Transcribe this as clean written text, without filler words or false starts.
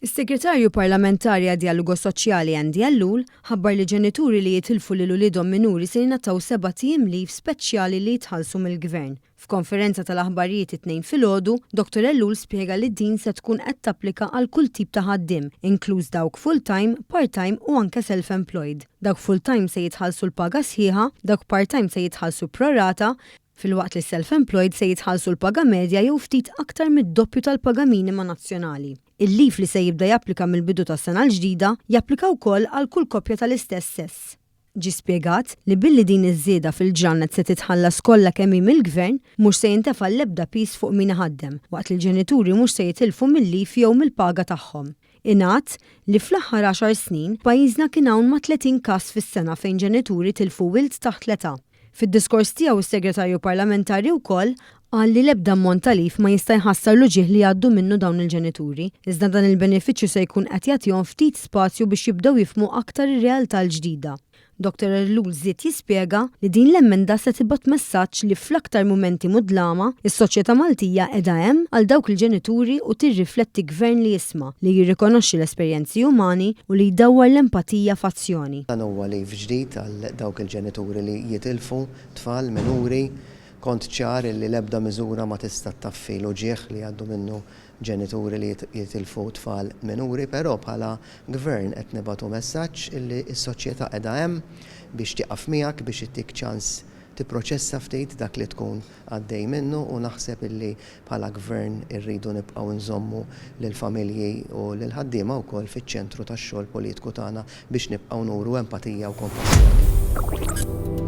Is-Segretarju Parlamentari għad-Djalogu Soċjali Andy Ellul ħabbar li ġenituri li jitilfu lil uliedhom minuri se jingħataw sebat ijiem leave speċjali li jitħallsu mill-Gvern. F'konferenza tal-aħbarijiet it-Tnejn filgħodu, Dottor Ellul spjega li din se tkun qed tapplika għal kull tip ta' ħaddiem, inkluż dawk full-time, part-time u anke self-employed. Dawk full-time se jitħallsu l-paga sħiħa, dawk part-time se jitħallsu pro rata, filwaqt li s-self-employed se jitħallsu l-paga medja jew ftit aktar mid-doppju tal-paga minima nazzjonali. Il-leave li se jibda japplika mill-bidu tas-sena l-ġdida japplika wkoll għal kull koppja tal-istess sess. Ġie spjegat li billi din iż-żieda fil-ġranet se titħallas kollha kemm hi mill-Gvern, mhux se jintefa' l-ebda piż fuq min iħaddem, waqt li l-ġenituri mhux se jitilfu mil-leave jew mill-paga tagħhom. Ingħad li fl-aħħar għaxar snin, f'pajjiżna kien hawn ma' 30 każ fis-sena fejn ġenituri tilfu wild taħt l-età. Fid-diskors tiegħu s-Segretarju Parlamentari wkoll qal li l-ebda ammont ta' leave ma jista' jħassar l-uġigħ li jgħaddu minnu dawn il-ġenituri, iżda dan il-benefiċċju se jkun qed jagħtihom ftit spazju biex jibdew jifhmu aktar ir-realtà l-ġdida. Dottor Ellul żied jispjega li din l-emenda se tibgħat messaġġ li fl-aktar mumenti mudlama, is-soċjetà Maltija qiegħda hemm għal dawk il-ġenituri u tirrifletti gvern li jisma', li jirrikonoxxi l-esperjenzi umani u li jdawwar l-empatija f'azzjoni. Dan huwa leave ġdid għal dawk il-ġenituri li jitilfu tfal minuri. Kont ċar illi l-ebda miżura ma tista' ttaffi l-uġigħ li jgħaddu minnu ġenituri li jitilfu tfal minuri, però bħala Gvern qed nibagħtu messaġġ illi s-soċjetà qiegħda hemm biex tieqaf miegħek, biex ittik ċans tipproċessa ftit dak li tkun għaddej minnu u naħseb illi bħala Gvern irridu nibqgħu nżommu lill-familji u lill-ħaddiema wkoll fiċ-ċentru tax-xogħol politku tagħna biex nibqgħu nuru empatija u kompassjoni.